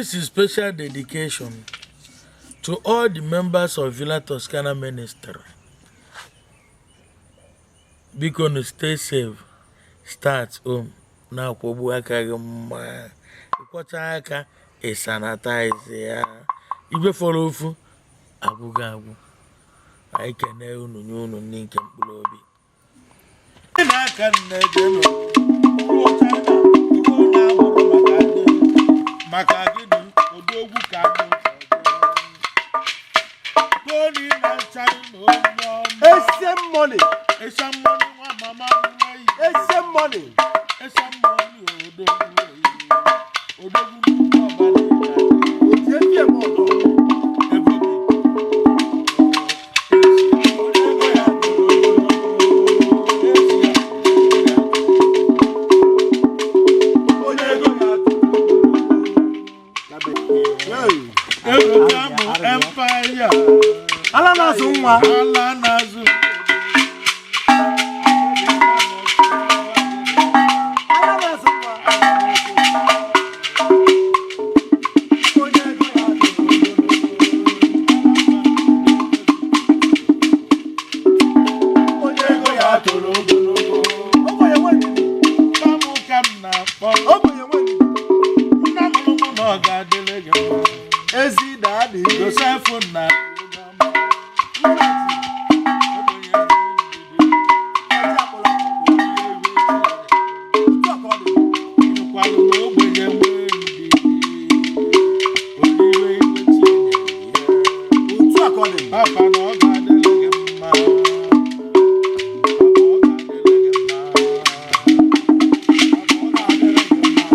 This is special dedication to all the members of Villa Toscana Ministry. Biko nu, stay safe, stay home, na-akwọgbu aka gị mma, ịkwọcha aka, ị sanitize ya. Ibe fọrọ ofu agwụgo agwụ. Anyị kene unu, nye unu ndị nke mkpụrụ obi n'aka nne jenu ruo China, ruo na agbụrụ. Maka gịnị? Maka gịnị? Odogwu ka anyị. Tony na China, onye ọma. Asian Money. Asian Money, nwa mama nwe. Asian Money. Asian Money, odogwu eyi, odogwu n'ugwu ọbara. Otu efi eme ọgọ. Ego gị. Onye ego ya toro ogologo. Esi ya. Onye ego ya toro. Hey. Ego ka mụ empire. Ala na-azụ nwa. Ala na-azụ. Ala na-azụ nwa. Onye ego ya toro ogologo. Onye ego ya toro ogologo. Ogbenye nwe ndidi. Pamụ ka m na-akpọ. Ogbenye nwe ndidi. Nna m mụ na ọ ga-adịrị gị mma. Ezi daddy. Joseph nna. Nna ji. Ogbenye ndidi. Ọjị akpọrọ akpọ. Otu a ka ọ dị. Ịnụkwalụ na ogbenye nwee ndidi. Oliwe iwe Chineke ya. Otu a ka ọ dị. Papa na ọ ga-adịrị gị mma. Papa, ọ ga-adịrị gị mma. Papa, ọ ga-adịrị gị mma.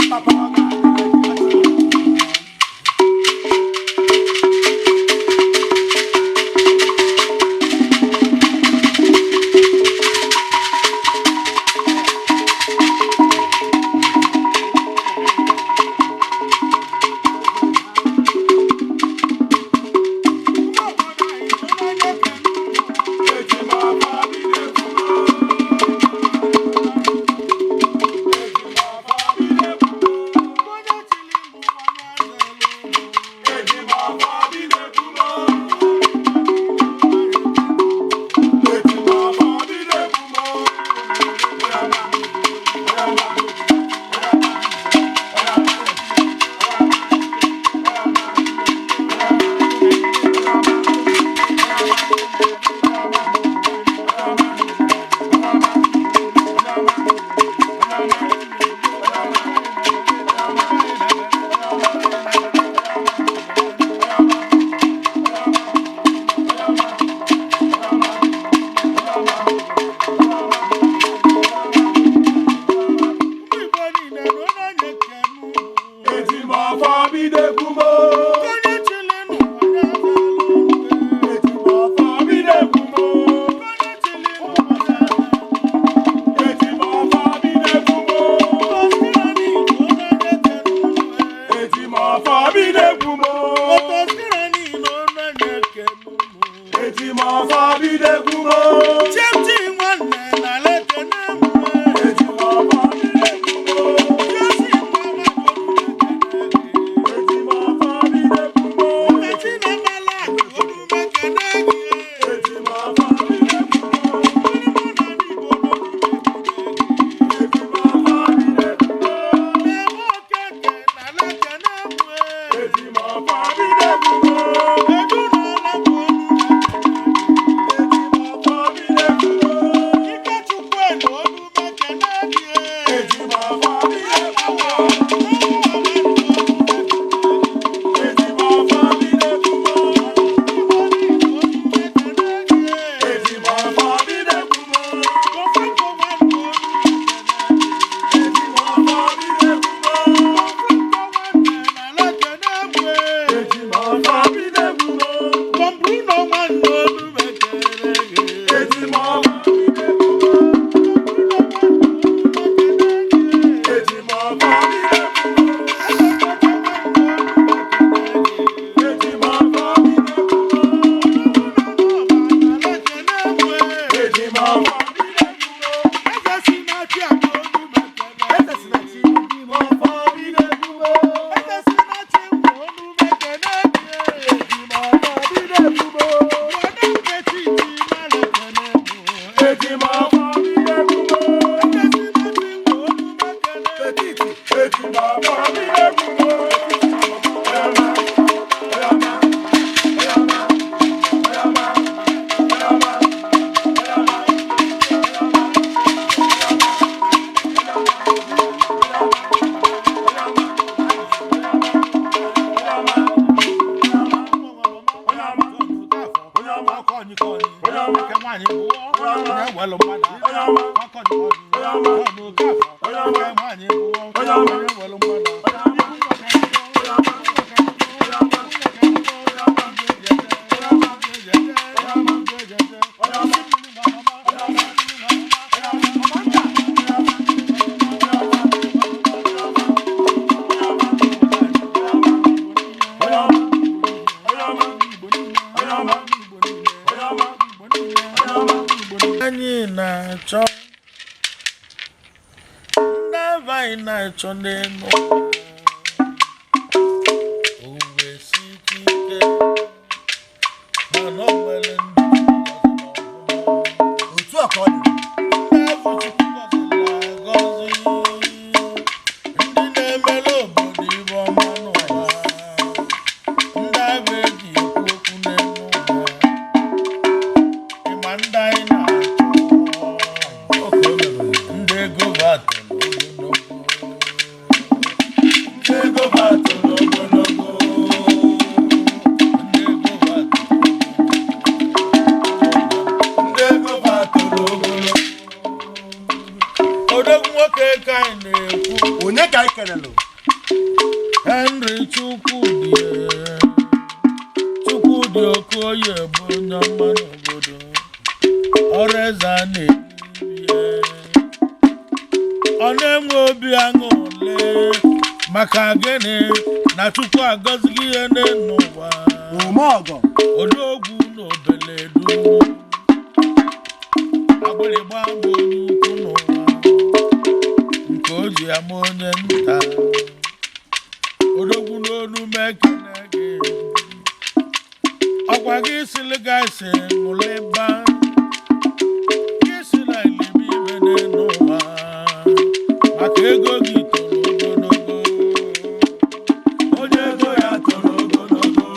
Papa, ọ ga-adịrị gị mma. Papa, ọ ga-adịrị gị mma. Igbo niile na onye anyị ekene unu. Onye chili n'ụwa ya zelu unu. Onye chili n'ụwa ya zelu. Toskana niile, onye anyị ekene unu. Toskana niile, onye anyị ekene unu. Chepti nwanne na lekene m. Jesi nwa nwa Umechi na mala omume kene gị. Onye mụ na ndị Igbo na-eme okeke na lekene m. Edu na ọla bụ ọnụ. nwere mmadụ. Ọkọdị ọdụ Okafọ nke nwaanyị bụ onye nwere mmadụ. Anyị na-achọ ndị ebe anyị na-achọ n'elu uwe si ike ike, mana o nwere ndị Otu a ka ọ dị. ndị afọ Chukwu gọziri agọzi, ndị na-emere obodo ibe ọma n'ụwa, ndị abụ eji ekwu okwu n'elu ụwa. Ịma ndị anyị na-achọ? Ọ ka o mere. Ndị ego batụrụ ogologo, ndị ego batụrụ ogologo, ndị ego batụrụ, ndị ego batụrụ ogologo. Odogwu nwoke ka anyị na-ekwu. Onye ka anyị kelelụ? Henry Chukwudị, Chukwudị Okoye bụ onye ọma n'obodo ọrụ eze a na-erie. Ọ na-enwe obi aṅụrị maka gịnị na Chukwu agọzighị ihe n'elu ụwa. Omeọgọ. Odogwu na obeledu agbịrịgba bụ onye ukwu n'ụwa nke o ji ama onye nta. Odogwu n'olu m ekene gị. Ọkwa gị sili gaisi ṅụlịba gị si na ilibe ibe n'elu ụwa maka ego gị toro ogologo. Onye ego ya toro ogologo,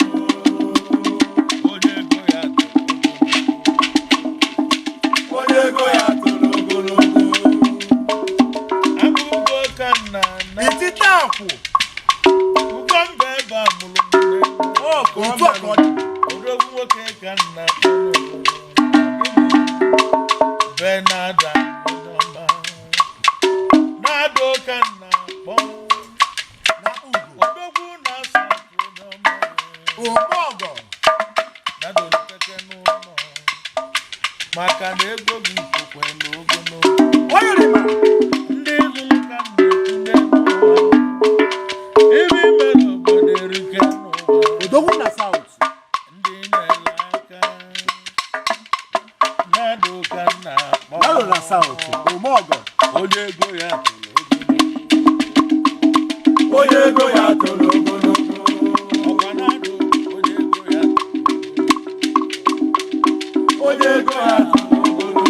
onye ego ya toro ogologo, Onye ego ya toro ogologo. Abụgo ka nna na Itite akwụ. Ugo mba ebe a mụrụ m n'elu. Otu a ka ọ dị. Odogwu nwoke ka nna kpọrọ Bernard Anọdọma na-adụ ka nna kpọ. Na ugo. Odogwu na-asọ onye ọma. Omeọgọ. Na-adọlikeke n'ụlọ maka na ego gị kwekwe na ogologo. Onye rima. Ndị zụrụ ka m na-ekwu n'elu ụwa, ibe mere obodo erike n'ụwa. Odogwu na South. Ndị nyere aka mmadụ ka m na-akpọ. Nalo na South. Omeọgọ. Onye ego ya toro ogologo. Onye ego ya toro ogologo. Ọkwa na-adụ onye ego ya toro. Onye ego ya toro ogologo.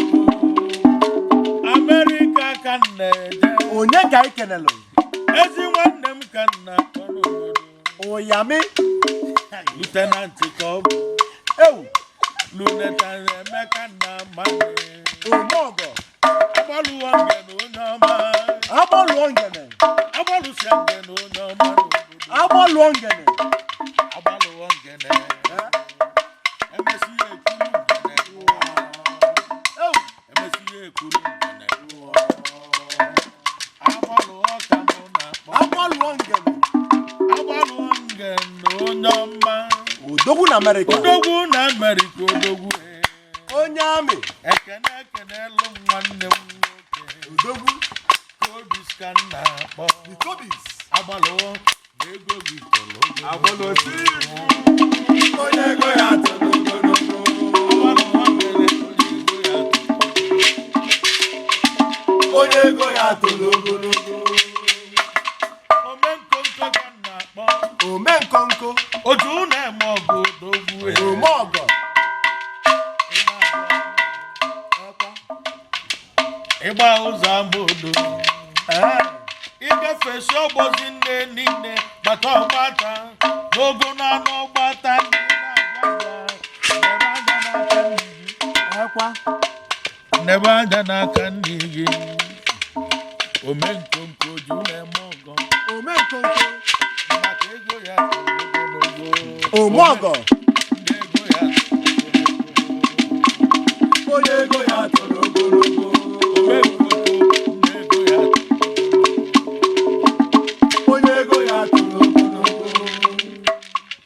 Amerịka ka m na-eje. Onye ka anyị kelelụ? Ezi nwanne m ka m na-akpọ n'obodo. Ụyamị. Lieutenant ka ọ bụ. Ewu. Lieutenant Emeka nna mmadụ. Omeọgọ. Agbalụwa ngene onye ọma. Agbalụọ ngene. Agbalụsịa ngene onye ọma n'obodo. Agbalụọ ngene. Agbalụwa ngene. Emesi ya ekwuru ngene. Ewu. Emesi ya ekwuru ngene. Agbalụwa ka mụ na-akpọ. Agbalụọ ngene. Agbalụwa ngene onye ọma. Odogwu na Amerịka. Odogwu na Amerịka, odogwu. Onye amị. Ekene ekene lụ m nwanne m nwoke. Odogwu. Kobis ka m na-akpọ. The Kobis. Agbalụwa na ego gị toro ogologo. Onye ego ya toro ogologo. Agbalụwa ngene onye ego ya toro. Onye ego ya toro ogologo. Omenkonko ka m na-akpọ. Ome nkonko. Otu na-eme ọgụ odogwu. Omeọgọ. Ịgba ụzọ ama odo. Ee. Ịgafesi ọgbọzi nne niile gbata ọgbata n'ogo na anụ ọgbata ndị na-abịa abịa. Ekwa. Nebe anya n'aka ndị gị. Omenkonko ju na-eme ọgọ. Ome nkonko. Maka ego ya toro ogologo. Omeọgọ. Ndị ego ya toro ogologo. Onye ego ya toro ogologo. Omekoko, ndị ego ya Onye ego ya toro ogologo.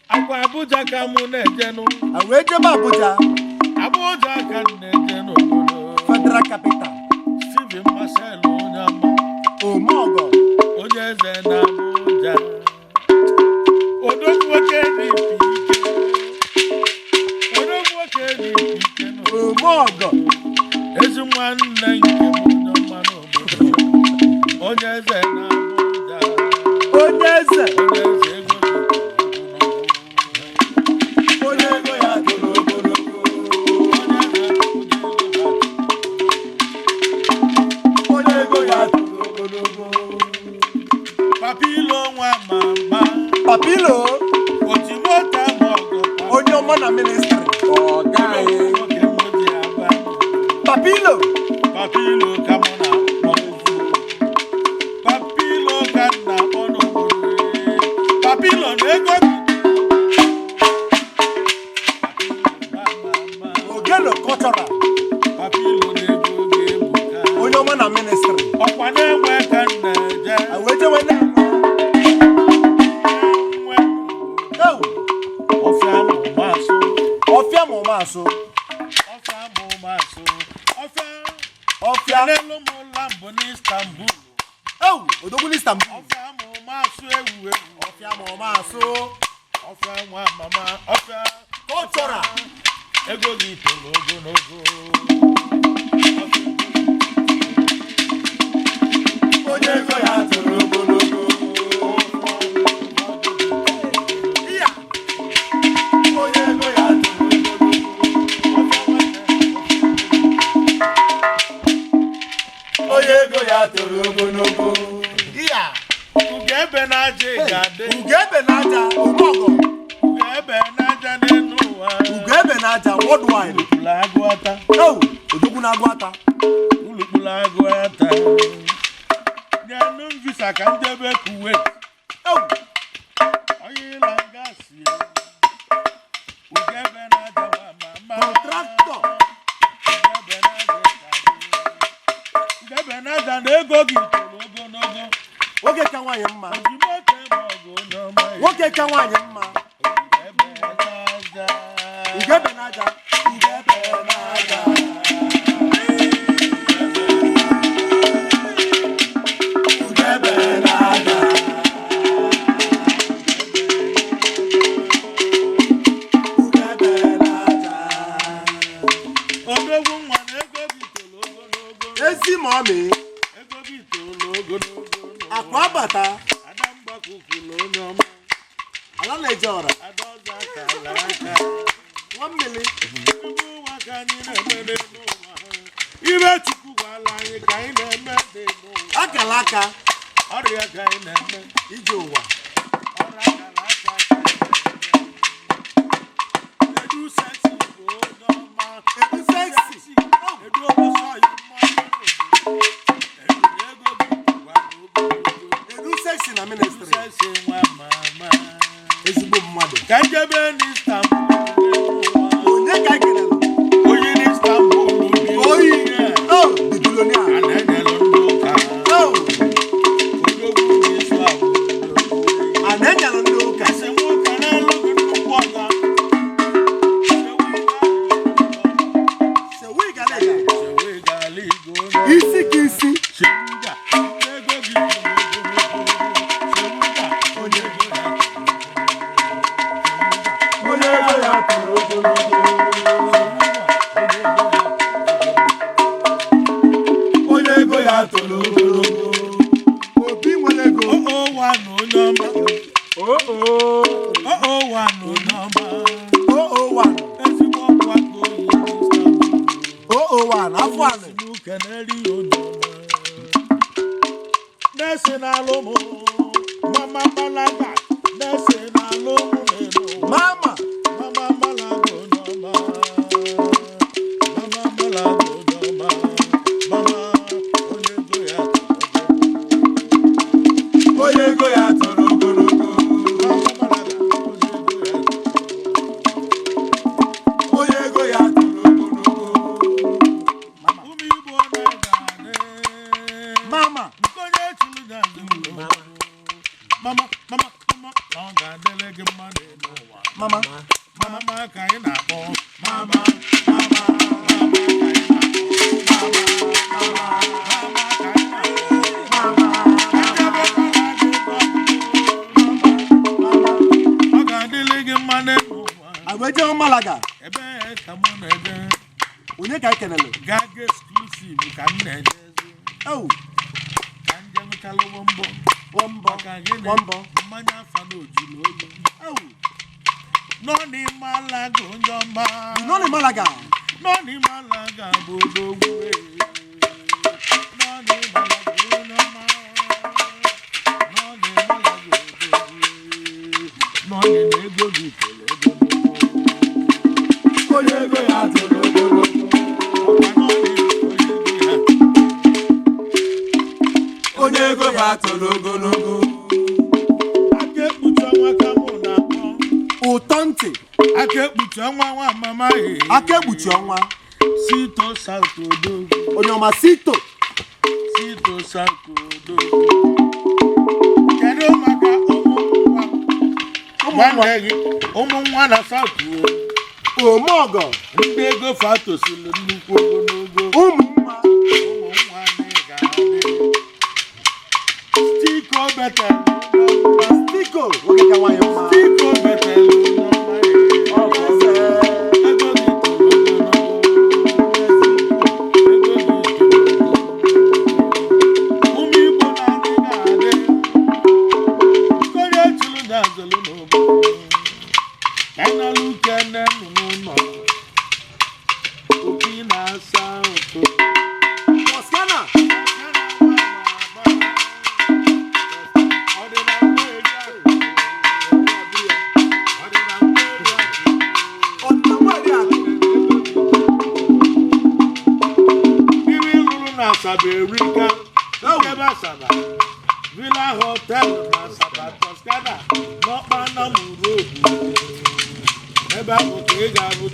Akwa Abuja ka mụ na-ejenụ. A wee jebe Abuja, Abuja ka m na-eje n'obodo. Federal Capital. Stephen Marcel onye ọma, Omeọgọ. Onye eze na Abuja. Odogwu nwoke na-epi ike. Odogwu nwoke na-epi ike n'obodo. Omeọgọ. Ezi nwanne nke m onye ọma n'obodo. Onye eze na Abuja. Onye eze. Onye eze ego dị. Onye ego ya toro ogologo. Onye eze Onye ego ya toro ogologo. Papilo nwa mama. Papilo, Otimoto ma ọgụ. onye ọma na ministry. Ọ̀gá anyị. Nwoke m ji aba. Papilo, Papilo ka mụ na-akpọ. Papilo ka m na-akpọ n'obodo. Papilo na ego gị. Papilo nwa mama. Ogelo Cultural, Papilo na ego gị ebuka. Onye ọma na ministry. Ọkwa na-enwe ka m na-eje. A wee jewe na-enwe. Enwe. Ewu, Ọfịa mụ masụ. ọfịa ma ụma asụ. Ọfịa mụ masụ. Ọfịa. Ọfịa. N'elu m lambụ n'Istanbul. Ewu, odogwu n'Istanbul. Ọfịa mụ masụ ewu ewu. Ọfịa ma ụma asụ. Ọfịa nwa mama. Ọfịa. Cultural. Ego gị toro ogologo. Onye ego ya toro ogologo. Iya. Onye ego ya toro ogologo. Onye ego ya toro ogologo. Iya. Ugo ebe na-aja ị ga-adị. Ugo ebe n'aja, Omeọgọ. Ugo ebe na-aja n'elu ụwa. Ugo ebe n'aja worldwide. Ulukpulu agụ ata. Ewu, odogwu na-agụ ata. Ulukpulu agụ ata. Nyenụ m visa ka m jebe Kuwait. Ewu, Onye ịla nga si. Ugo ebe na-aja nwa mama. Contractor. Ugo ebe na-aja ị ga-adị. Ugo ebe na-aja na ego gị toro ogologo. Nwoke ka nwaanyị mma. Ojimoto ebe ọgụ onye ọma ya. Nwoke ka nwaanyị mma. Ebe na-aja. Ugo ebe n'aja. Ugo ebe n'aja. Ugo ebe n'aja. Ugo ebe n'aja. Odogwu nwa na ego gị toro ogologo. Ezi ma ọ mị, Ego gị toro ogologo. akụ abata, Ada mgbakwukwulu onye ọma. Ala na-eje ọra, Ada ọzọ akara aka. Nwa mmiri, Ibe ụwa ka anyị na-eme n'elu ụwa. Ibe Chukwu gwara anyị ka anyị na-eme dị n'ụwa. Akala aka, Ọrịa ka anyị na-eme. Ije ụwa. Ọrụ akara aka ka anyị na-eme. Edu sexy bụ onye ọma. Edu sexy. Edu obosi ọyị mmanụ obodo. Edu na ego gị gwara ogologo. Edu sexy na Edu ministry. sexy nwa mama. Ezigbo mmadụ. Ka njebe n'Istanbul n'elu ụwa. Onye ka anyị kelere? Onye n'Istanbul bi Oyi. onye. Oh, the billionaire. A na-enyelu ndị ụka. Oh, Odogwu na-esu ahụ. A na-enyere ndị ụka. Ese nwoke na-alụ gị nnukwu ọga. Sewe galaga. Sewe gala igo onye. Isi ka isi. Sewuga, ego gị toro ogologo. Sewuga, onye ego ya. Onye ego ya toro ogologo. Onye ego ya. Onye ego ya toro ogologo. Obi nwere ego. O o wa na onye ọma. Oh, oh. O o wa na onye ọma. 001. Ezigbo ọkwa ka oyi n'Istanbul. 001. Afọ anị. Keneri onye ọma. Nẹ́ẹ̀sì na-alụ mụ, mama Malaga, nẹ́ẹ̀sì na-alụ mụ n'elu ụwa. Mama. Mama Malaga onye ọma. Mama Malaga onye ọma. Mama onye ego ya toro ogologo. Onye ego ya toro ogologo. Mama Malaga onye ego ya toro Onye ego ya toro ogologo. gị mma n'elu ụwa. Mama. Mama ka anyị na-akpọ. Mama, mama, mama ka anyị na-akpọ. Mama, mama ka anyị na-akpọ. Ọ ga-adịlị gị mma n'elu ụwa. Anyị wee jee Malaga. Ebee ka mụ na-eje? Onye ka anyị kenele? Gaga Exclusive ka m na-eje. Ewu. Ka m jee ṅụchalụwo mbọ. Wọmbọ. Maka gịnị? Wọmbọ. Mmanya afa na ojulu oyi. Ewu. Nọ n'ime Malaga, onye ọma. Nọ na Malaga. Nọ n'ime Malaga bụ odogwu. Nọ n'ime Malaga, onye ọma. Nọ n'ime Malaga, odogwu. Nọ n'ime ego gị toro ogologo. Onye ego ya toro ogologo. Ọkwa nọ n'ime onye ego ya. Onye ego ya toro ogologo. Aka ekpuchi ọnwa ka mụ na-akpọ. Ụtọ ntị. Aka ekpuchi ọnwa nwa mama e. Aka ekpuchi ọnwa. Sito South, odogwu. Onye ọma, Sito. Sito South, odogwu. Kedu maka ụmụ nwa? Ụmụ nwa. Nwanne gị, ụmụ nwa na South o. Omeọgọ. Ndị ego fatosili nnukwu ogologo. Ụmụ nwa. Ụmụ nwa na ị ga-adị. Stiko Betel. Stiko, nwoke ka nwaanyị mma. Stiko Betel. Eze. Ego gị toro ogologo. Ego gị toro ogologo. Ụmụ Igbo na-adị ga-adị. Nkori echulu na azụlụ n'obodo. Ka anyị nalụ uke nne nụ n'ụlọ. Opi na-asa ụtọ. Toscana. Ọdịna nwaanyị akụ. Iwe lụrụ na Asaba erika. Nkebe Asaba Villa Hotel na Asaba, Toscana n'Ọkpana Road, ebe ahụ ka ị ga-abụ.